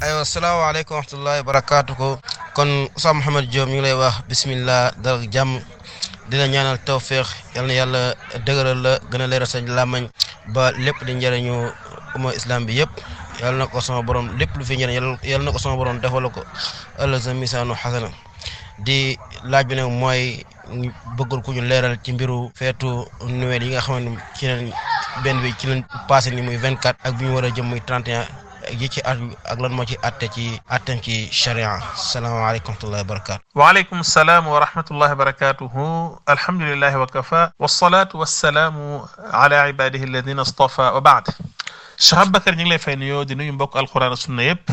aywa salaamaaleykum wa rahmatullahi wa barakaatu ko kon Oustaz Mouhamed Diop ñu ngi lay wax bismillah dal jàmm dina ñaanal tawfiq yal na yàlla dëgëral la gën a leeral sa làmmañ ba lépp di njëriñu umma islam bi yëpp yal na ko sama borom lépp lu fi njëriñ yal na ko sama borom defal ko ëllëg sa misaanu xasana di laaj bi nag mooy bëggul ku ñu leeral ci mbiru feetu Noël yi nga xamante ni ci leen benn bi ci leen passé ni muy 24 ak bi ñu war a jëm muy 31 yi ci at ak lan moo ci atte ci attem ci charia salaamaaleykum wa rahmatullahi wa barakaatu. waaleykum salaam wa rahmatullahi wa barakatuhu alhamdulillahi wa kafa wassalatu wassalamu ala ibadihi alladina astafa wa baad. Cheikh Aboubacar ñu ngi lay fay nuyoo di nuyu mbokk alquran sunna yëpp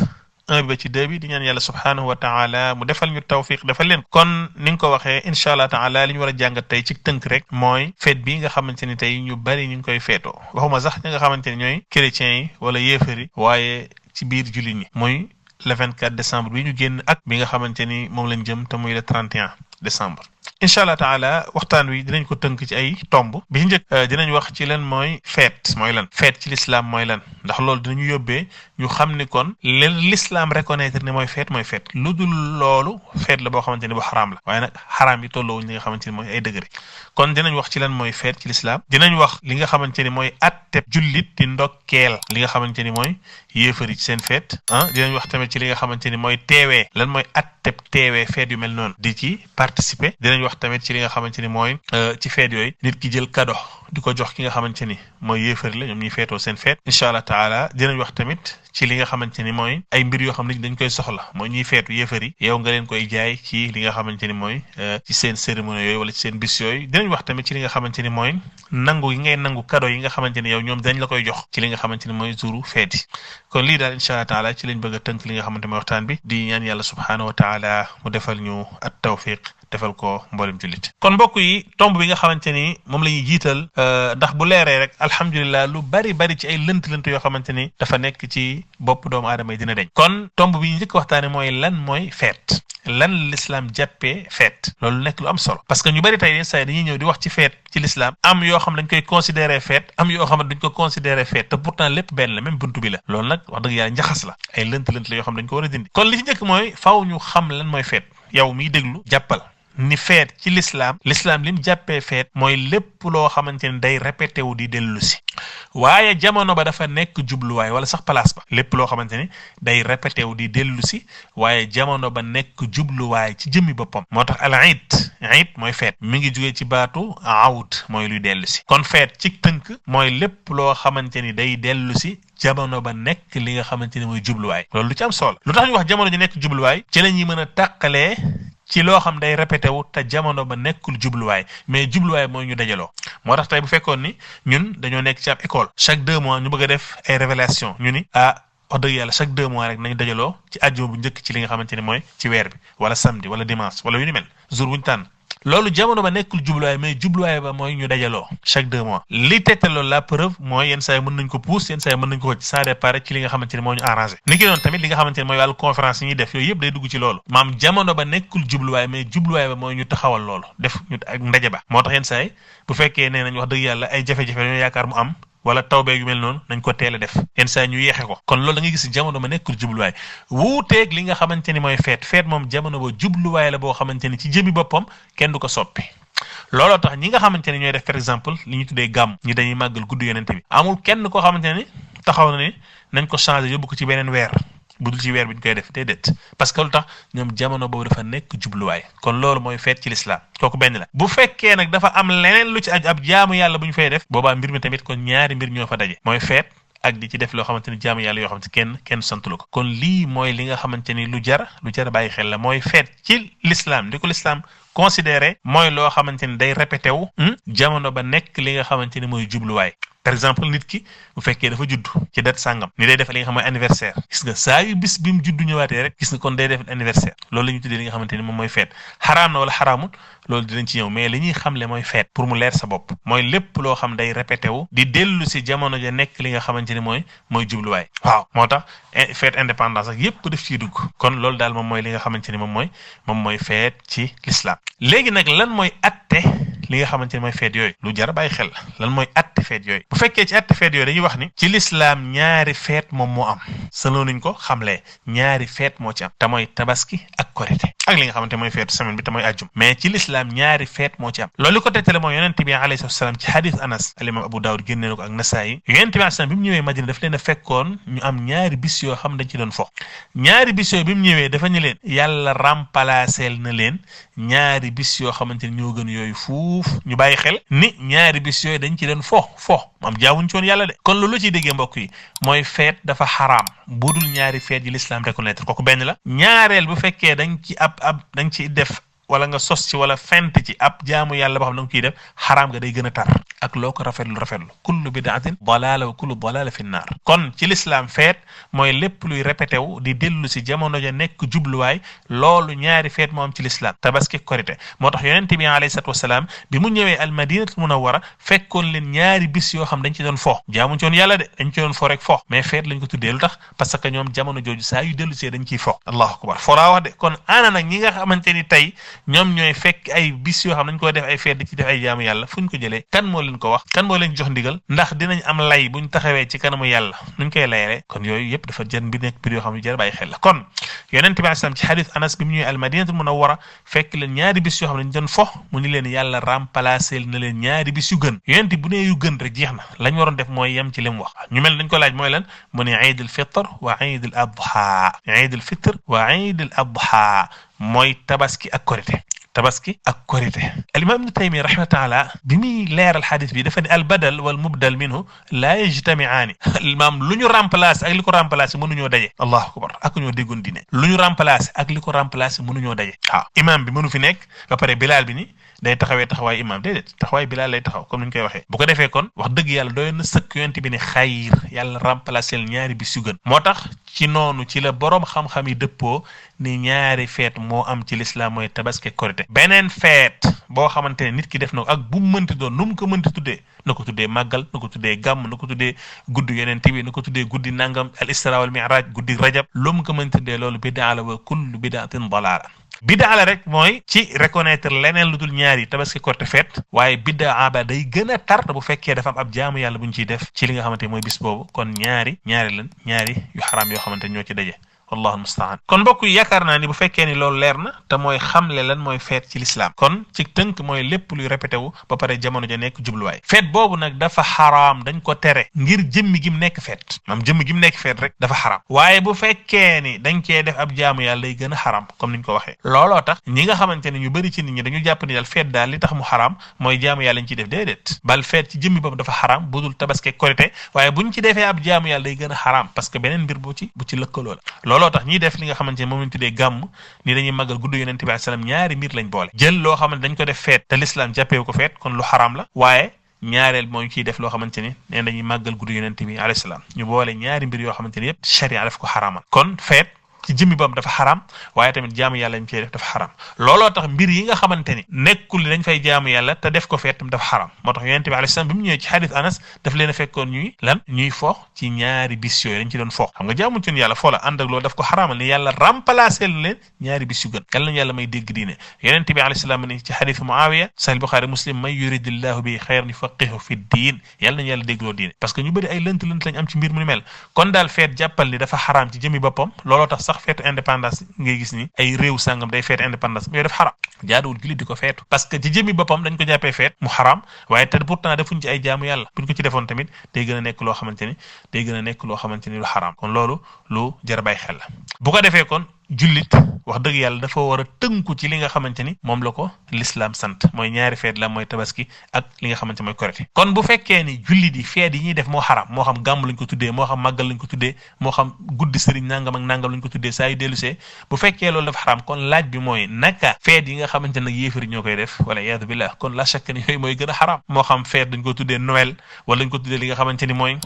1 bi ba ci 2 bi di ñaan yàlla subhanahu wa taala mu defal ñu tawfiq defal leen kon ni nga ko waxee incha allah taala li ñu war a jàngat tey ci tënk rek mooy feet bi nga xamante ni tey ñu bari ñu ngi koy feetoo waxuma sax ñi nga xamante ni ñooy chrétiens yi wala yéefar yi waaye ci biir jullit ñi muy le 24 décembre bi ñu génn ak bi nga xamante ni moom lañ jëm te muy le 31 décembre. incha allah taala waxtaan wi dinañ ko tënk ci ay tomb bi ci njëkk dinañ wax ci lan mooy feet mooy lan feet ci l'islam mooy lan ndax loolu dinañu yóbbee ñu xam ni kon leen l'islam reconnaître ne mooy feet lu dul loolu feet la boo xamante ni bu xaraam la waaye nag xaraam yi tolloowuñ li nga xamante ni mooy ay degré kon dinañ wax ci lan mooy feet ci l'islam dinañ wax li nga xamante ni mooy atteb jullit di ndokkeel li nga xamante ni mooy yéefari ci seen feet dinañ wax tamit ci li nga xamante ni mooy teewee lan mooy atteb teewee feet yu mel noonu di ci participer dinañ wax tamit ci li nga xamante ni mooy ci feet yooyu nit ki jël cadeau di ko jox ki nga xamante ni mooy yéefari la ñoom ñuy feetoo seen feet incha allah taala dinañ wax tamit ci li nga xamante ni mooy ay mbir yoo xam ne dañ koy soxla mooy ñuy feetu yéefari yow nga leen koy jaay ci li nga xamante ni mooy ci seen cérémonie yooyu wala ci seen bis yooyu dinañ wax tamit ci li nga xamante ni mooy nangu yi ngay nangu cadeau yi nga xamante ni yow ñoom dañ la koy jox ci li nga xamante ni mooy jouru feet yi kon lii daal incha allah taala ci lañ bëgg a tënk li nga xamante mooy waxtaan bi di ñaan yàlla subhanahu wa taala mu defal ñu at tawfiq defal ko mboolem jullit kon mbokk yi tomb bi nga xamante ni moom la ñuy jiital ndax bu leeree rek alhamdulilah lu bari ci ay lënt yoo xamante ni dafa nekk ci bopp doomu aadama yi dina deñ kon tomb bi ñu njëkk waxtaane mooy lan mooy feet lan l'islam jàppee feet loolu nekk lu am solo parce que ñu bari tey saa dañuy ñëw di wax ci feet ci l'islam am yoo xam dañ koy considérer feet am yoo xam duñ ko considérer feet te pourtant lépp benn la même buntu bi la loolu nag wax dëgg yàlla njaxas la ay lënt la yoo xam dañ ko war a dindi kon li ci njëkk mooy faaw ñu xam lan mooy feet yow miy déglu jàppal ni feet ci l'islam lim jàppee feet mooy lépp loo xamante ni day répété wu di dellu si waaye jamono ba dafa nekk jubluwaay wala sax place ba lépp loo xamante ni day répété wu di dellu si waaye jamono ba nekk jubluwaay ci jëmmi boppam moo tax al iid mooy feet mi ngi jógee ci baatu awd mooy luy dellu si kon feet ci tënk mooy lépp loo xamante ni day dellu si jamono ba nekk li nga xamante ni mooy jubluwaay loolu lu ci am solo lu tax ñu wax jamono ji nekk jubluwaay ci la ñuy mën a tàqalee ci loo xam day répété wu te jamono ba nekkul jubluwaay mais jubluwaay mooy ñu dajaloo moo tax tey bu fekkoon ni ñun dañoo nekk ci ab école chaque 2 mois ñu bëgg a def ay révélation ñu ni wax dëgg yàlla chaque 2 mois rek nañu dajaloo ci àjjuma bu njëkk ci li nga xamante ni mooy ci weer bi wala samedi wala dimanche wala yu ni mel jour bu ñu tànn loolu jamono ba nekkul jubluwaay mais jubluwaay ba mooy ñu dajaloo chaque 2 mois li tegtal loolu la preuve mooy yenn saa yi mën nañ ko pousse yenn saa yi mën nañ ko wëcc ça dépend ci li nga xamante ni moo ñu arrangé ni ki noonu tamit li nga xamante ni mooy wàllu conférence yi ñuy def yooyu yëpp day dugg ci loolu maam jamono ba nekkul jubluwaay mais jubluwaay ba mooy ñu taxawal loolu def ñu ak ndaje ba moo tax yenn saa yi bu fekkee nee nañ wax dëgg yàlla ay jafe-jafe dañoo yaakaar mu am wala tawbeeg yu mel noonu nañ ko teel a def yenn saa ñu yeexe ko kon loolu da ngay gis jamono ba nekkul jubluwaay wuuteeg li nga xamante ni mooy feet moom jamono ba jubluwaay la boo xamante ni ci jëmi boppam kenn du ko soppi looloo tax ñi nga xamante ni ñooy def par exemple li ñu tuddee gàmm ñi dañuy màggal guddi yonent bi amul kenn koo xamante ni taxaw na ni nañ ko changer yóbbu ko ci beneen weer bu dul ci weer bi ñu koy def déedéet parce que lu tax ñoom jamono boobu dafa nekk jubluwaay kon loolu mooy feet ci l'islam kooku benn la bu fekkee nag dafa am leneen lu ci aju ab jaamu yàlla bu ñu fay def boobaa mbir mi tamit kon ñaari mbir ñoo fa daje mooy feet ak di ci def loo xamante ni jaamu yàlla yoo xamante kenn santulu ko kon lii mooy li nga xamante ni lu jar bàyyi xel la mooy feet ci l'islam di ko l'islam considéré mooy loo xamante ni day répété wu jamono ba nekk li nga xamante ni mooy jubluwaay par exemple nit ki bu fekkee dafa judd ci date sàngam ni day def li nga xam mooy anniversaire gis nga saa yu bis bi mu juddu ñëwaatee rek gis nga kon day def anniversaire loolu la ñu tuddee li nga xamante ni moom mooy feet xaraam na wala xaraamul loolu dinañ ci ñëw mais li ñuy xamle mooy feet pour mu leer sa bopp mooy lépp loo xam day répété wu di dellu si jamono ja nekk li nga xamante ni mooy jubluwaay waaw moo tax feet indépendance ak yépp def ciy dugg kon loolu daal moom mooy li nga xamante ni moom mooy feet ci l'islam léegi nag lan mooy atte li nga xamante ni mooy feet yooyu lu jar a bàyyi xel lan mooy atte feet yooyu bu fekkee ci atte feet yooyu dañuy wax ni ci lislaam ñaari feet moom moo am selon niñ ko xamlee ñaari feet moo ci am te mooy tabaski ak korite ak li nga xamante mooy feetu semaine bi te mooy ajjum mais ci lislaam ñaari feet moo ci am loolu li ko tegtale mooy yonent bi alayhi salaam ci hadith Anas al-imam Abu Dawud génne na ko ak Nasaayi yonent bi alayhi salaam bi mu ñëwee Madina daf leen a fekkoon ñu am ñaari bis yoo xam dañ ci doon fo ñaari bis yooyu bi mu ñëwee dafa ñu leen yàlla remplaceel na leen ñaari bis yoo xamante ni ñoo gën yooyu fuuf ñu bàyyi xel ni ñaari bis yooyu dañ ci doon fo am jaawuñ ci woon yàlla de kon loolu ciy déggee mbokk yi mooy feet dafa xaraam budul ñaari feet yi l'islam reconnaître kooku benn la ñaareel bu fekkee dañ ci def wala nga sos ci wala fent ci ab jaamu yàlla boo xam ne da nga koy def xaraam nga day gën a tar ak loo ko rafetlu kullu bidaatin dalaala wa kullu dalaala fi naar kon ci lislaam feet mooy lépp luy répété wu di dellu si jamono ja nekk jubluwaay loolu ñaari feet moo am ci lislaam tabaski korite moo tax yonent bi alayhi salaatu wasalaam bi mu ñëwee al madinatul munawwara fekkoon leen ñaari bis yoo xam dañ ci doon fo jaamuñ ci woon yàlla de dañ ci doon fo rek fo mais feet lañ ko tuddee lu tax parce que ñoom jamono jooju saa yu dellu see dañ ciy fo allahu akbar fo laa wax de kon ana nag ñi nga xamante ni tey ñoom ñooy fekk ay bis yoo xam nañ ko def ay feet di ci def ay jaamu yàlla fu ñu ko jëlee kan moo leen ko wax kan moo leen jox ndigal ndax dinañ am lay buñ taxawee ci kanamu yàlla nuñ koy layere kon yooyu yëpp dafa jën bi nekk bir yoo xam ne jar bàyyi xel la kon yonent bi sallam ci hadith Anas bi mu ñëwee al madinatul munawwara fekk leen ñaari bis yoo xam ne dañ doon fo mu ni leen yàlla remplacer na leen ñaari bis yu gën yonent bu ne yu gën rek jeex na lañ waroon def mooy yem ci li mu wax ñu mel dañ ko laaj mooy lan mu ne iid al fitr wa iid al adha iid al fitr wa iid al adha mooy tabaski ak korite al-imam ibn Taymiyya rahimahullah taala bi muy leeral xadis bi dafa ne al badal wal mubdal minhu laa yajtamiaani maam lu ñu remplacer ak li ko remplacer mënuñoo daje allahu akbar ak ñoo déggoon diine lu ñu remplacer ak li ko remplacer mënuñoo daje waaw imam bi mënu fi nekk ba pare bilaal bi ni day taxawee taxawaay imam déedéet taxawaay bilaal lay taxaw comme ni ñu koy waxee bu ko defee kon wax dëgg yàlla doy na sëkk yonent bi ne xayr yàlla remplacer ñaari bis yu gën moo tax ci noonu ci la boroom xam-xam yi dëppoo ni ñaari feet moo am ci lislaam mooy tabaski korite beneen feet boo xamante ne nit ki def na ko ak bu mu mënti doon nu mu ko mënti tuddee na ko tuddee màggal na ko tuddee gàmm na ko tuddee guddi yonent bi na ko tuddee guddi nangam al isra wal mi'raj guddi rajab lu mu ko mënti tuddee loolu bidaa la wa kullu bidaatin dalaala bidaa la rek mooy ci reconnaître leneen lu dul ñaari tabaski korite feet waaye bidaa ba day gën a tar bu fekkee dafa am ab jaamu yàlla bu ñu ciy def ci li nga xamante mooy bis boobu kon ñaari yu xaraam yoo xamante ñoo ci daje wallahu almustaan kon mbokk yi yaakaar naa ni bu fekkee ni loolu leer na te mooy xamle lan mooy feet ci lislaam kon ci tënk mooy lépp luy répété wu ba pare jamono ja nekk jubluwaay feet boobu nag dafa xaraam dañ ko tere ngir jëmmi gi mu nekk feet maam jëmmi gi mu nekk feet rek dafa xaraam waaye bu fekkee ni dañ cee def ab jaamu yàlla day gën a xaraam comme niñ ko waxee looloo tax ñi nga xamante ne ñu bëri ci nit ñi dañu jàpp ni daal feet daal li tax mu xaraam mooy jaamu yàlla ñu ciy def déedéet bal feet ci jëmmi boobu dafa xaraam budul tabaski korite waaye buñ ci defee ab jaamu yàlla day gën a xaraam parce que beneen mbir bu ci lëkkaloo la looloo tax ñiy def li nga xamante ne moom lañ tuddee gàmm ni dañuy màggal guddu yonent bi sallam ñaari mbir lañ boole jël loo xamante dañ ko def feet te l'islam jàppee ko feet kon lu xaraam la waaye ñaareel mooy ciy def loo xamante ni nee dañuy màggal guddu yonent bi alayhi salaam ñu boole ñaari mbir yoo xamante ni yëpp sharia daf ko xaraamal kon feet ci jëmmi bam dafa xaraam waaye tamit jaamu yàlla ñu cee def dafa xaraam looloo tax mbir yi nga xamante ni nekkul ni dañ fay jaamu yàlla te def ko feet tamit dafa xaraam moo tax yonent bi alayhi salaam bi mu ñëwee ci hadith Anas daf leen a fekkoon ñuy fo ci ñaari bis yooyu dañ ci doon fo xam nga jaamu ci yàlla fo la ànd ak loolu daf ko xaraamal ni yàlla remplacer leen ñaari bis yu gën yàlla nañu yàlla may dégg diine yonent bi alayhi salaam ni ci hadith Muawiya Sahih Bukhari Muslim man yuridillahu bi xayran yufaqihu fi diin yàlla nañu yàlla déggloo diine parce que ñu bëri ay lënt lañ am ci mbir mu ni mel kon daal feet jàppal ni dafa xaraam ci jëmmi boppam looloo tax sax feetu indépendance ngay gis ni ay réew sàngam day feet indépendance yooyu def xaram jaaduwul jullit di ko feetu parce que ci jëmmi boppam dañ ko jàppee feet mu xaram waaye te pourtant defuñ ci ay jaamu yàlla buñ ko ci defoon tamit day gën a nekk loo xamante ni lu xaram kon loolu lu jar a bàyyi xel la bu ko defee kon jullit wax dëgg yàlla dafa war a tënku ci li nga xamante ni moom la ko l'islam sant mooy ñaari feet la mooy tabaski ak li nga xamante mooy korite kon bu fekkee ni jullit yi feet yi ñuy def moo xaram moo xam gàmm lañ ko tuddee moo xam màggal lañ ko tuddee moo xam guddi sëriñ nangam ak nangam lañ ko tuddee saa yu dellusee bu fekkee loolu dafa xaram kon laaj bi mooy naka feet yi nga xamante nag yéefari ñoo koy def wala iyaadu billah kon la shakka ni yooyu mooy gën a xaram moo xam feet dañ ko tuddee Noël wala dañ ko tuddee li nga xamante ni mooy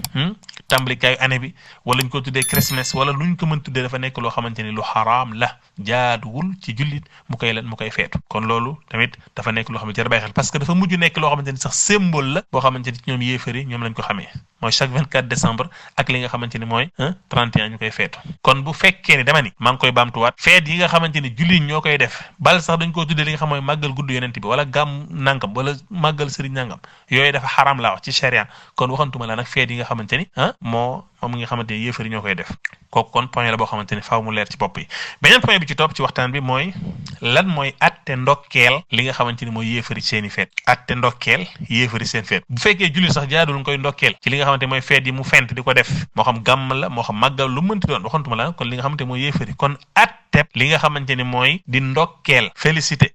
tàmbalikaayu année bi wala dañ ko tuddee Christmas wala luñ ko mën tuddee dafa nekk loo xamante ni lu xaram xaraam la jaaduwul ci jullit mu koy feetu kon loolu tamit dafa nekk loo xam ne jar bàyyi xel parce que dafa mujj nekk loo xamante ni sax symbole la boo xamante ni ci ñoom yéefari ñoom lañ ko xamee mooy chaque 24 décembre ak li nga xamante ni mooy 31 ñu koy feetu kon bu fekkee ni dama ni maa ngi koy baamtuwaat feet yi nga xamante ni jullit ñoo koy def bal sax dañ koo tuddee li nga xam mooy màggal gudd yonent bi wala gàmm nangam wala màggal sëriñ nangam yooyu dafa xaram laa wax ci sharia kon waxantuma la nag feet yi nga xamante ni moom nga xamante ni yéefari ñoo koy def kooku kon point la boo xamante ni faaw mu leer ci bopp yi beneen point bi ci topp ci waxtaan bi mooy lan mooy atte ndokkeel li nga xamante ni mooy yéefari seeni feet atte ndokkeel yéefari seen feet bu fekkee jullit sax jaadul nga koy ndokkeel ci li nga xamante mooy feet yi mu fent di ko def moo xam gàmm la moo xam màggal lu mënti doon waxantuma la kon li nga xamante mooy yéefari kon atteb li nga xamante ni mooy di ndokkeel félicité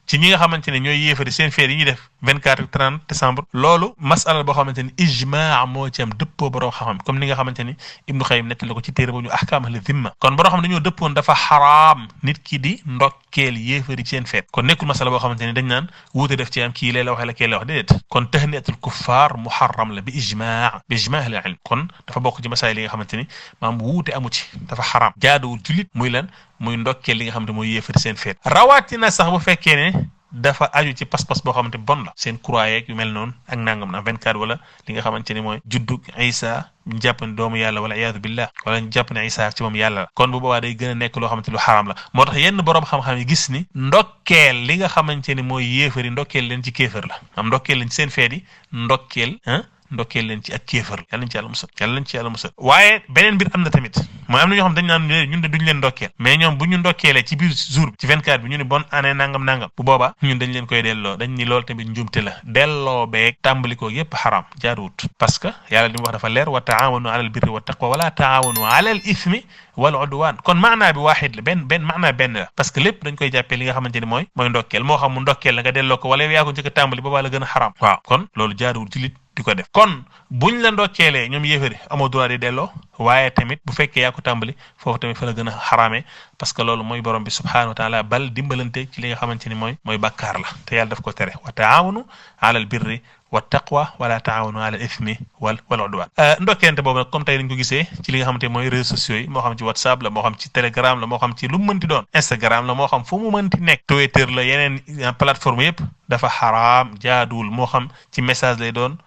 ci ñi nga xamante ne ñooy yéefari seen feet yi ñuy def 24 30 décembre loolu masala boo xamante ni ijmaa moo ci am dëppoo borom xam-xam comme ni nga xamante ni Ibnu Xayyim nettali la ko ci téere boobu ñu ahkaam ahli zimma kon borom xam dañoo dëppoon dafa xaraam nit ki di ndokkeel yéefari seen feet kon nekkul masala boo xamante ni dañ naan wuute def ci am kii lee la waxee la kii la wax déedéet kon tahniyatul kuffaar muharram la bi ijmaa ahli ilm kon dafa bokk ci masaay li nga xamante ni maam wuute amu ci dafa xaraam jaaduwul jullit muy lan muy ndokkeel li nga xamante mooy yéefari seen feet rawatina sax bu fekkee ne dafa aju ci pas-pas boo xamante bon la seen croix yeeg yu mel noonu ak nangam na 24 wala li nga xamante ni mooy juddug Isa ñu jàpp ne doomu yàlla wala iyaadu billah wala ñu jàpp ne Isa ci moom yàlla la kon bu boobaa day gën a nekk loo xamante lu xaraam la moo tax yenn boroom xam-xam yi gis ni ndokkeel li nga xamante ni mooy yéefari ndokkeel leen ci kéefër la am ndokkeel leen ci seen feet yi ndokkeel leen ci ak kéefër yàlla nañ ci yàlla musal waaye beneen mbir am na tamit mooy am na ñoo xam dañ naan ñun de duñ leen ndokkeel mais ñoom bu ñu ndokkeelee ci biir jour bi ci 24 bi ñu ni bonne année nangam bu boobaa ñun dañ leen koy delloo dañ ni loolu tamit njumte la delloo beeg tàmbalikoo yépp xaraam jaaduwut parce que yàlla li mu wax dafa leer wa taawanu alal birri wa taqwa wala taawanu alal ithmi wal udwan kon maanaa bi waaxid la benn maanaa benn la parce que lépp dañ koy jàppee li nga xamante ni mooy ndokkeel moo xam mu ndokkeel la nga delloo ko wala yaa ko njëkk a tàmbali boobaa la gën a xaraam waaw kon loolu jaaduwul jullit di ko def kon buñ la ndokkeelee ñoom yéefari amoo droit di delloo waaye tamit bu fekkee yaa ko tàmbali foofu tamit fa la gën a xaraamee parce que loolu mooy borom bi subhanahu wa taala bal dimbalante ci li nga xamante ni mooy bàkkaar la te yàlla daf ko tere wa taawanu alal birri wa taqwa wala taawanu alal ithmi wal udwan ndokkeelante boobu nag comme tey dañ ko gisee ci li nga xamante mooy réseaux sociaux yi moo xam ci WhatsApp la moo xam ci Telegram la moo xam ci lu mu mënti doon Instagram la moo xam fu mu mënti nekk Twitter la yeneen plateforme yëpp dafa xaraam jaaduwul moo xam ci message lay doon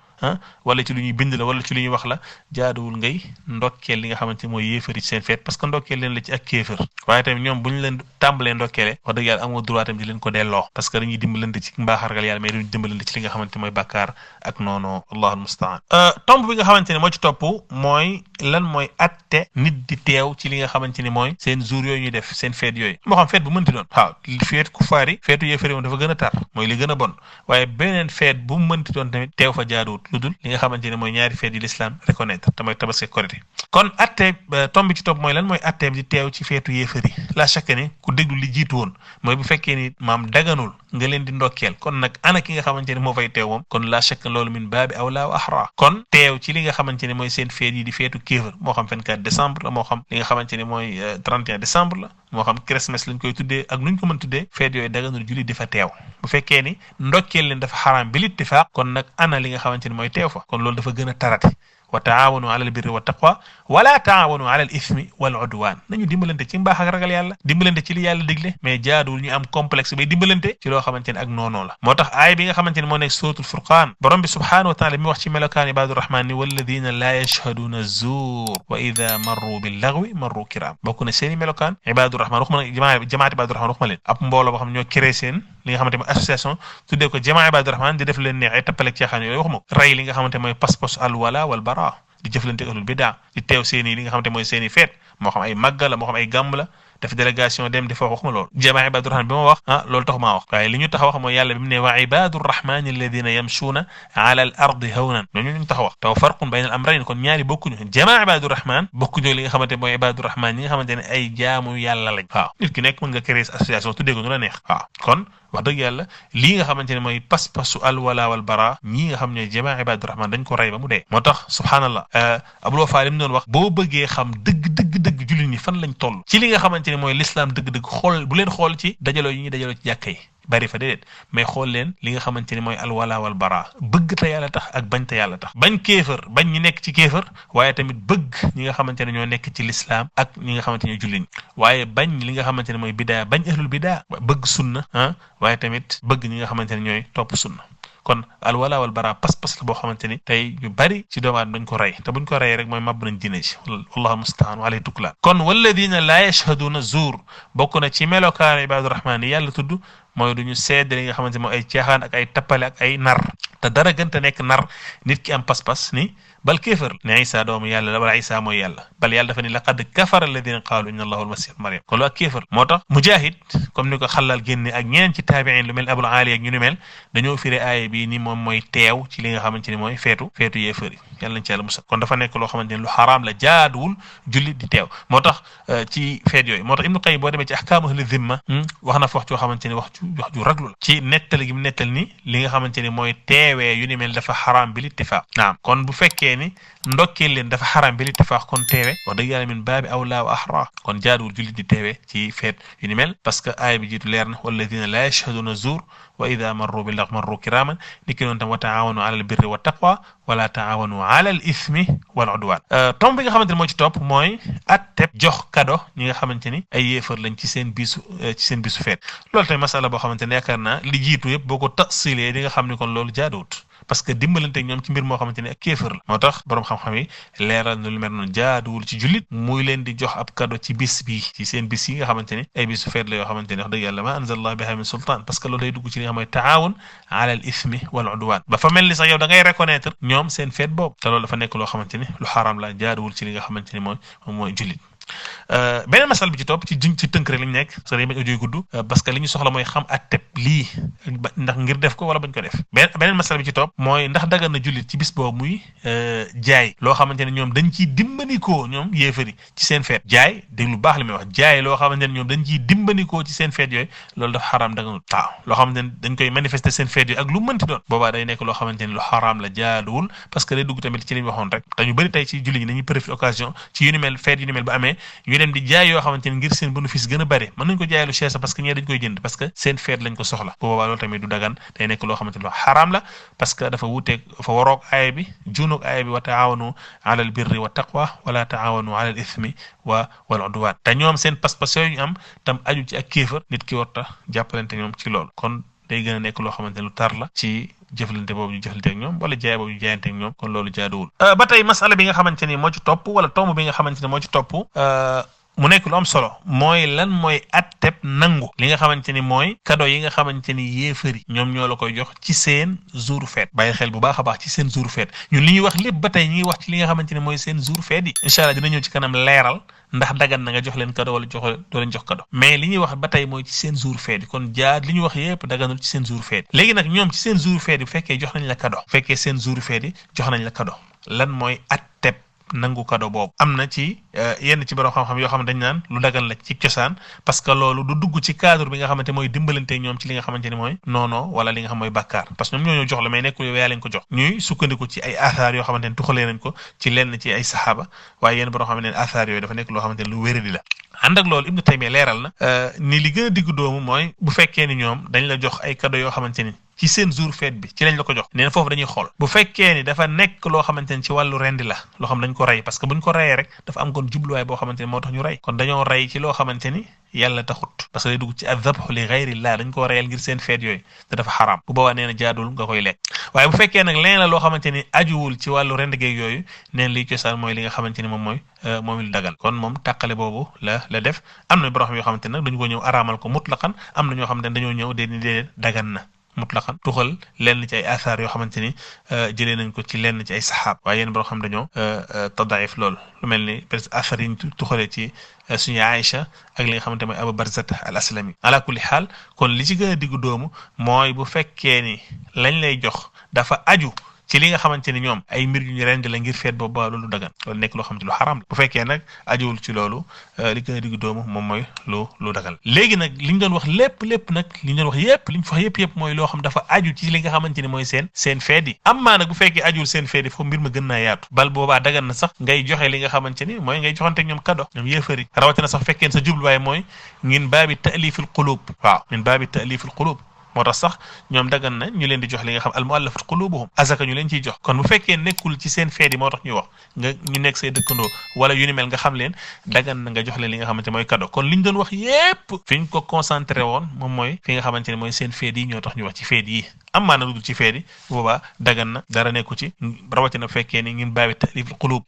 wala ci lu ñuy bind la wala ci lu ñuy wax la jaaduwul ngay ndokkeel li nga xamante mooy yéefari ci seen feet parce que ndokkeel leen la ci ak kéefër waaye tamit ñoom bu ñu leen tàmbalee ndokkeele wax dëgg yàlla amoo droit tamit di leen ko delloo parce que dañuy dimbalante ci mbaaxargal yàlla mais duñu dimbalante ci li nga xamante mooy bàkkaar ak noonu allahul mustaan tomb bi nga xamante ne moo ci topp mooy lan mooy atte nit di teew ci li nga xamante ni mooy seen jour yooyu ñuy def seen feet yooyu moo xam feet bu mënti doon waaw feet ku faari feetu yéefari moom dafa gën a tar mooy li gën a bon waaye beneen feet bu mënti doon tamit teew fa jaaduwut lu dul li nga xamante ne mooy ñaari feet yi l'islam reconnaître te mooy tabaski korité kon atte tomb bi ci topp mooy lan mooy atteem di teew ci feetu yéefari la chaque ne ku déglu li jiitu woon mooy bu fekkee ni maam daganul nga leen di ndokkeel kon nag ana ki nga xamante ne moo fay teew moom kon la chaque loolu min baabi awla wa ahra kon teew ci li nga xamante ne mooy seen feet yi di feetu kéefar moo xam 24 décembre la moo xam li nga xamante ne mooy 31 décembre la moo xam Christmas lañ koy tuddee ak nuñ ko mën tuddee feet yooyu daganul julli di fa teew bu fekkee ni ndokkeel leen dafa xaraam bil ittifaaq kon nag ana li nga xamante ne mooy teew fa kon loolu dafa gën a tarate wa taawanu alal birri wa taqwa wala taawanu alal ithmi wal udwan nañu dimbalante ci mbaax ak ragal yàlla dimbalante ci li yàlla digle mais jaaduwul ñu am complexe bay dimbalante ci loo xamante ne ak noonoo la moo tax aay bi nga xamante ne moo nekk suratul furqaan borom bi subhanahu wa taala mi wax ci melokaan ibaadu rahmaan ni walladina laa yashhaduuna zuur wa ida marru bil lagwi marru kiram bokk na seeni melokaan ibaadu rahmaan waxuma jamaat ibaadu rahmaan waxuma leen ab mbooloo boo xam ne ñoo créé seen li nga xamante mooy association tuddee ko jamaa ibaadu rahmaan di def leen neex ay tappaleeg caaxaan yooyu waxuma rey li nga xamante mooy pas-pas al wala wal bara di jëflante ahlul bidaa di teew seeni li nga xamante mooy seeni feet moo xam ay màggal la moo xam ay gàmm la def délégation dem di fa waxuma loolu jamaa ibaadu rahmaan bi ma wax loolu tax maa wax waaye li ñu tax wax mooy yàlla bi mu ne wa ibaadu rahmaan alladina yamshuuna ala al ardi hawnan ñooñu ñu tax wax taw farqun bayna al amrayn kon ñaari bokkuñu jamaa ibaadu rahmaan bokkuñu li nga xamante mooy ibaadu rahmaan ñi nga xamante ne ay jaamu yàlla lañ waaw nit ki nekk mën nga créer association tuddee ko nu la neex waaw kon wax dëgg yàlla lii nga xamante ne mooy pas-pasu al wala wal bara ñii nga xam ne jamaa ibaadu rahmaan dañ ko rey ba mu dee moo tax subhaanallah Abul Wafa li mu doon wax boo bëggee xam dëgg jullit ñi fan lañ lañ toll ci li nga xamante ni mooy l'islam dëgg-dëgg xool bu leen xool ci dajaloo yi ñuy dajaloo ci jàkka yi bari fa déedéet mais xool leen li nga xamante ni mooy alwala wal bara bëgg te yàlla tax ak bañ te yàlla tax bañ kéefër bañ ñi nekk ci kéefër waaye tamit bëgg ñi nga xamante ne ñoo nekk ci l'islam ak ñi nga xamante ne julliñ waaye bañ li nga xamante ne mooy bidaa bañ ahlul bidaa bëgg sunna waaye tamit bëgg ñi nga xamante ne ñooy topp sunna kon alwala wal bara pas-pas la boo xamante ni tey ñu bari ci doomu aadama dañ ko rey te buñ ko rey rek mooy màbb nañ diine ci wallahu mustaan alay tukla kon walladina laa yashhaduna zuur bokk na ci melokaanu ibaadu rahmaan yi yàlla tudd mooy duñu seede li nga xamante mooy ay caaxaan ak ay tappale ak ay nar te dara gënta nekk nar nit ki am pas-pas ni bal kéefër ne Isa doomu yàlla la wala Isa mooy yàlla bal yàlla dafa ni laqad kafara alladina qaalu inna allahu almasih maryam kon lu ak kéefër moo tax mujahid comme ni ko xalal génne ak ñeneen ci taabiin lu mel abul aali ak ñu ni mel dañoo firé aaya bi ni moom mooy teew ci li nga xamante ni mooy feetu yéefër yi yàlla nañ ci yàlla musal kon dafa nekk loo xamante ni lu xaraam la jaaduwul jullit di teew moo tax ci feet yooyu moo tax ibnu qayyim boo demee ci ahkaamu ahli dhimma wax na fa wax joo xamante ni wax ju raglu la ci nettali gi mu nettal ni li nga xamante ni mooy teewee yu ni mel dafa xaraam bil ittifaq naam kon bu fekkee ni ndokkeel leen dafa xaraam bil ittifaq kon teewe wax dëgg yàlla min baabi awlaa wa ahra kon jaaduwul jullit di teewe ci feet yu ni mel parce que aaya bi jiitu leer na walladina laa yashhaduna zuur wa ida marru bil lagwi marru kiraman niki noonu tam wa taawanu ala al birri wa taqwa wala taawanu ala al ithmi wal udwan tomb bi nga xamante ne moo ci topp mooy atteb jox kado ñi nga xamante ni ay yéefar lañ ci seen bisu feet loolu tamit masala boo xamante ne yaakaar naa li jiitu yëpp boo ko tasilee di nga xam ne kon loolu jaaduwut parce que dimbalante ak ñoom ci mbir moo xamante ne ak kéefër la moo tax boroom xam-xam yi leeral na lu mel noonu jaaduwul ci jullit muy leen di jox ab kado ci bis bi ci seen bis yi nga xamante ni ay bisu feet la yoo xamante ne wax dëgg yàlla ma anzalallahu biha min sultaan parce que loolu day dugg ci li nga xam mooy taawun ala al ithmi wal udwan ba fa mel ni sax yow da ngay reconnaître ñoom seen feet boobu te loolu dafa nekk loo xamante ni lu xaraam la jaaduwul ci li nga xamante ni mooy jullit beneen masal bi ci topp ci tënk rek lañ nekk so dañ bañ audio gudd parce que li ñu soxla mooy xam atteb lii ndax ngir def ko wala bañ ko def beneen masal bi ci topp mooy ndax dagan na jullit ci bis boobu muy jaay loo xamante ne ñoom dañ ciy dimbanikoo ñoom yéefari ci seen feet jaay dégg lu baax li may wax jaay loo xamante ne ñoom dañ ciy dimbanikoo ci seen feet yooyu loolu dafa xaraam daganul waaw loo xamante ne dañ koy manifester seen feet yooyu ak lu mënti doon boobaa day nekk loo xamante ne lu xaraam la jaaduwul parce que day dugg tamit ci li ñu waxoon rek te ñu bëri tey ci jullit ñi dañuy profiter occasion ci yu ni mel feet yu ni mel bu amee ñu dem di jaay yoo xamante ni ngir seen bénéfice gën a bëri mën nañ ko jaay lu cher parce que ñee dañ koy jënd parce que seen feet lañ ko soxla bu boobaa loolu tamit du dagan day nekk loo xamante ni lu xaraam la parce que dafa wuuteeg dafa waroog aaya bi juunoog aaya bi wa taawanu ala al birri wa taqwa wala taawanu ala al ithmi wal udwan te ñoom seen pas-pas yooyu ñu am tam aju ci ak kéefër nit ki warta jàppalante ñoom ci loolu kon day gën a nekk loo xamante ni lu tar la ci jëflante boobu ñu jëflante ak ñoom wala jaay boobu ñu jaayante ak ñoom kon loolu jaaduwul ba tey masala bi nga xamante ni moo ci topp wala tomb bi nga xamante ni moo ci topp mu nekk lu am solo mooy lan mooy atteb nangu li nga xamante ni mooy cadeau yi nga xamante ni yéefari ñoom ñoo la koy jox ci seen jour fête bàyyi xel bu baax a baax ci seen jour fête ñun li ñuy wax lépp ba tey ñi ngi wax ci li nga xamante ni mooy seen jour fête yi incha allah dina ñëw ci kanam leeral ndax dagan na nga jox leen cadeau wala doo leen jox cadeau mais li ñuy wax ba tey mooy ci seen jour fête yi kon li ñu wax yépp daganul ci seen jour fête léegi nag ñoom ci seen jour fête yi bu fekkee jox nañ la cadeau bu fekkee seen jour fête yi jox nañ la cadeau lan mooy atteb nangu cadeau boobu am na ci yenn ci borom xam-xam yoo xam ne dañ naan lu dagan la ci cosaan parce que loolu du dugg ci cadre bi nga xamante mooy dimbalante ñoom ci li nga xamante ni mooy noono wala li nga xam mooy bàkkaar parce que ñoom ñoo jox la mais nekkul yow yaa leen ko jox ñuy sukkandiku ci ay athar yoo xamante ni tuxalee nañ ko ci lenn ci ay saxaaba waaye yenn borom xam ne athar yooyu dafa nekk loo xamante ni lu wéradi la ànd ak loolu Ibnu Taymiyya leeral na ni li gën a diggu doomu mooy bu fekkee ni ñoom dañ la jox ay cadeau yoo xamante ni ci seen jour fête bi ci lañ la ko jox nee na foofu dañuy xool bu fekkee ni dafa nekk loo xamante ni ci wàllu rendi la loo xam dañ ko rey parce que buñ ko reyee rek dafa am kon jubluwaay boo xamante ni moo tax ñu rey kon dañoo rey ci loo xamante ni yàlla taxut parce que day dugg ci adhabhu li ghayrillah dañ koo reyal ngir seen feet yooyu te dafa xaraam bu boobaa nee na jaadul nga koy lekk waaye bu fekkee nag leneen la loo xamante ni ajuwul ci wàllu rend geeg yooyu neen liy cosaan mooy li nga xamante ni moom lu dagal kon moom tàqale boobu la def am na borom yoo xamante nag dañu ko ñëw araamal ko mutlaqan am na ñoo xamante ne dañoo ñëw dee dagan na mutlaqan tuxal lenn ci ay athar yoo xamante ni jëlee nañ ko ci lenn ci ay saxaab waaye yéen boo xam dañoo tadaif loolu lu mel ni peut-être athar yi ñu tuxalee ci suñu Aïcha ak li nga xamante mooy Abu Barzat al Aslami ala kulli xaal kon li ci gën a diggu doomu mooy bu fekkee ni lañ lay jox dafa aju ci li nga xamante ni ñoom ay mbir yu ñu rendi la ngir feet boobu ba loolu dagan loolu nekk loo xamante lu xaraam la bu fekkee nag ajuwul ci loolu li gën a digg doomu moom mooy lu dagal léegi nag li ñu doon wax lépp nag li ñu doon wax yépp li ñu fa yépp mooy loo xam dafa aju ci li nga xamante ni mooy seen feet yi am maa nag bu fekkee ajuwul seen feet yi foofu mbir ma gën naa yaatu bal boobaa dagan na sax ngay joxe li nga xamante ni mooy ngay joxante ñoom cadeau ñoom yéefari rawatina sax fekkee sa jubluwaay mooy ngin baabi ta'lifil qulub waaw min baabi ta'lifil qulub moo tax sax ñoom dagan na ñu leen di jox li nga xam al mu'allafat qulubuhum azaka ñu leen ciy jox kon bu fekkee nekkul ci seen feet yi moo tax ñuy wax nga ñu nekk say dëkkandoo wala yu ni mel nga xam leen dagan na nga jox leen li nga xamante mooy cadeau kon li ñu doon wax yépp fi ñu ko concentré woon moom mooy fi nga xamante ne mooy seen feet yi ñoo tax ñu wax ci feet yi am maana dugul ci feet yi boobaa dagan na dara nekku ci rawatina fekkee ni ngeen baabi ta'lifil qulub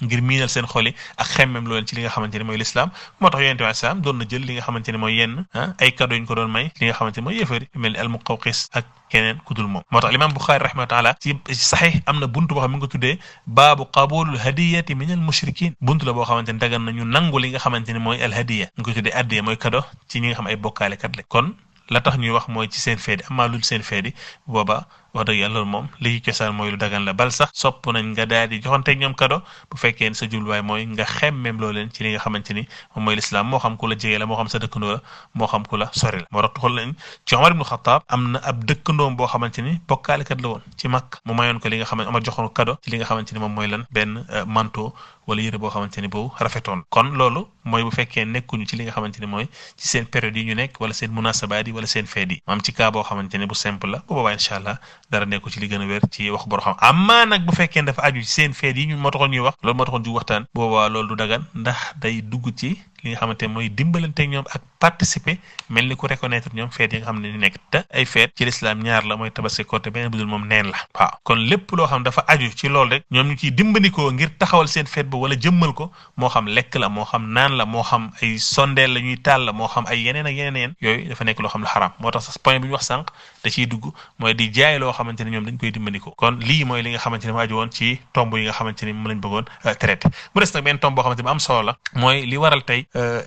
ngir miinal seen xol yi ak xemmem loo leen ci li nga xamante ne mooy l'islam moo tax yonent bi salaam doon na jël li nga xamante ne mooy yenn ay cadeau ñu ko doon may li nga xamante ne mooy yéefari mel ni al Muqawqis ak keneen ku dul moom moo tax Imam Bukhari rahimahullah taala ci saxiix am na buntu boo xam ne mi ngi ko tuddee baabu qabulul hadiyati min al mushrikin buntu la boo xamante ne dagan na ñu nangu li nga xamante ne mooy al hadiya ñu ko tuddee addiya mooy cadeau ci ñi nga xam ay bokkaale kat la kon la tax ñuy wax mooy ci seen feedi amaa lul seen feedi booba wax dëgg yàlla loolu moom li ci cosaan mooy lu dagan la bal sax sopp nañ nga daal di joxante ñoom cadeau bu fekkee ne sa jubluwaay mooy nga xemmem loo leen ci li nga xamante ni moom mooy lislaam moo xam ku la jege la moo xam sa dëkkandoo la moo xam ku la sori la moo tax xool nañ ci Omar ibn Khattab am na ab dëkkandoom boo xamante ni bokkaalekat la woon ci Makka mu mayoon ko li nga xamante Omar joxoon cadeau ci li nga xamante ni moom mooy lan benn manteau wala yëre boo xamante ni bu rafetoon kon loolu mooy bu fekkee nekkuñu ci li nga xamante ni mooy ci seen période yi ñu nekk wala seen munasabaat yi wala seen feet yi maam ci cas boo xamante ni bu simple la bu boobaa incha allah dara nekku ci li gën a wér ci wax boro xam amaa nag bu fekkee dafa aju ci seen feet yi ñun moo taxoon ñuy wax loolu moo taxoon ju waxtaan boobaa loolu du dagan ndax day dugg ci li nga xamante mooy dimbalante ñoom ak participer mel ni ku reconnaître ñoom feet yi nga xam ne ni nekk te ay feet ci l'islam ñaar la mooy tabaski korite beneen budul moom neen la waaw kon lépp loo xam dafa aju ci loolu rek ñoom ñu ciy dimbandikoo ngir taxawal seen feet ba wala jëmmal ko moo xam lekk la moo xam naan la moo xam ay sondeel la ñuy taal la moo xam ay yeneen ak yeneen yooyu dafa nekk loo xam lu xaraam moo tax sax point bi ñu wax sànq da ciy dugg mooy di jaay loo xamante ne ñoom dañ koy dimbandikoo kon lii mooy li nga xamante ne moo aju woon ci tomb yi nga xamante ni moom lañ bëggoon traité mu des nag benn tomb boo xamante ni am solo la mooy li waral tey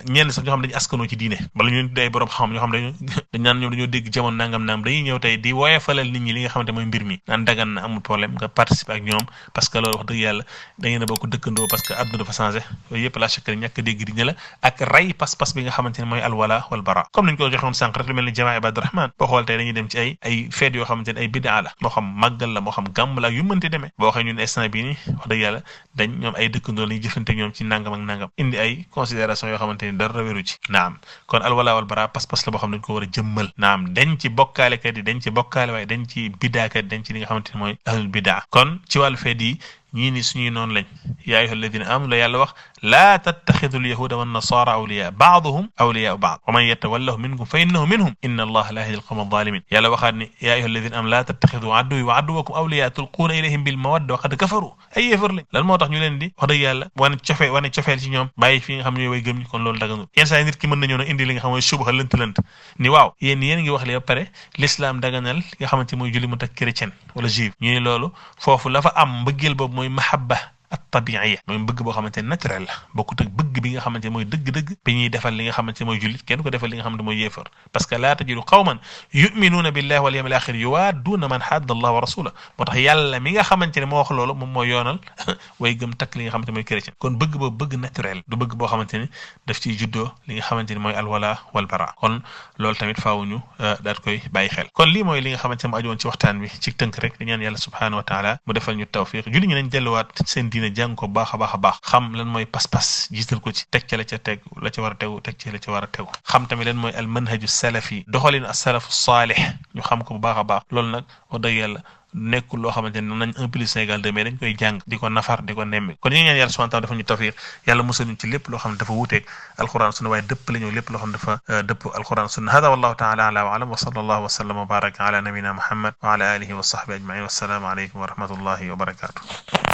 ñenn sax ñoo xam dañu askanoo ci diine bala ñu day borom xam ñoo xam dañ naan ñoom dañoo dégg jamono nangam dañuy ñëw tey di woyefalal nit ñi li nga xamante mooy mbir mi naan dagan na amul problème nga participer ak ñoom parce que loolu wax dëgg yàlla da ngeen a bokk dëkkandoo parce que àdduna dafa changé yooyu yëpp la chaque ñàkk dégg diine la ak ray pas-pas bi nga xamante ne mooy alwala wal bara comme niñ ko joxoon sànq rek lu mel ni jamaa ibadu rahman boo xool tey dañuy dem ci ay feet yoo xamante ne ay bidaa la moo xam màggal la moo xam gàmm la yu mënti demee boo waxee ñun instant bii nii wax dëgg yàlla dañ ñoom ay dëkkandoo lañuy jëfante ñoom ci nangam ak nangam indi ay considération yoo xamante ni dara wéru ci naam kon alwala wal bara pas-pas la boo xam ne dañ ko war a jëmmal naam dañ ci bokkaalekat yi dañ ci bokkaale waaye dañ ci bidaakat dañ ci li nga xamante ne mooy ahlul bidaa kon ci wàllu feet yi ñii ni suñuy noonu lañ yaa ayyuha alladina amanu la yàlla wax laa tattaxidu alyahuda wannasara awliya baaduhum awliyaau baad wa man yatawallahu minkum fa innahu minhum inna allaha la yahdi alqawma alzalimin yàlla waxaat ni yaa ayyuha alladina amanu laa tattaxidu aduwi wa aduwakum awliya tulquuna ilayhim bil mawadda wa qad kafaru ay yéefar lañ lan moo tax ñu leen di wax dëgg yàlla wane cofeel ci ñoom bàyyi fi nga xam ne way gëm ñi kon loolu daganul yenn saa yi nit ki mën nañoo nag indi li nga xam mooy subha lënt ni waaw yéen ngi wax li ba pare l'islam daganal li nga xamante mooy julli mu tak chrétien wala juif ñu ni loolu foofu la fa am mbëggeel boobu mooy mahabba at-tabi'iyya mooy bëgg boo xamante ne naturel la bokkut ak bëgg bi nga xamante ne mooy dëgg-dëgg bi ñuy defal li nga xamante ne mooy jullit kenn ko defal li nga xamante mooy yéefar parce que laa tajidu qawman yu'minuuna billahi wal yawmil akhir yuwaadduuna man hadda allah wa rasulahu moo tax yàlla mi nga xamante ne moo wax loolu moom mooy yoonal way gëm takk li nga xamante mooy chrétien kon bëgg boobu bëgg naturel du bëgg boo xamante ne daf ciy juddoo li nga xamante ne mooy alwala wal bara kon loolu tamit faawuñu daal koy bàyyi xel kon lii mooy li nga xamante ne mu aju woon ci waxtaan bi ci tënk rek di ñaan yàlla subhanahu wa taala mu defal ñu tawfiq julli ñi nañ delluwaat seen diine jàng ko baax a baax xam lan mooy pas-pas jiital ko ci teg ca la ca teg la ca war a tegu teg ci la ca war a tegu xam tamit lan mooy al manhaju salafi doxalin as salafu saalih ñu xam ko bu baax a baax loolu nag wax dëgg yàlla nekkul loo xamante ne nañ 1+1 = 2 mais dañ koy jàng di ko nafar di ko nemmi kon ñu ngi ñaan yàlla subhanahu wa ta'ala dafa ñu tawfiq yàlla musal ñu ci lépp loo xam ne dafa wuuteeg alquran sunna waaye dëpp la ñëw lépp loo xam ne dafa dëpp alquran sunna hada wallahu ta'ala a'lam wa a'lam wa sallallahu wa sallam wa baraka ala nabiyyina muhammad wa ala alihi wa sahbihi ajma'in wassalamu alaykum wa rahmatullahi wa barakatuh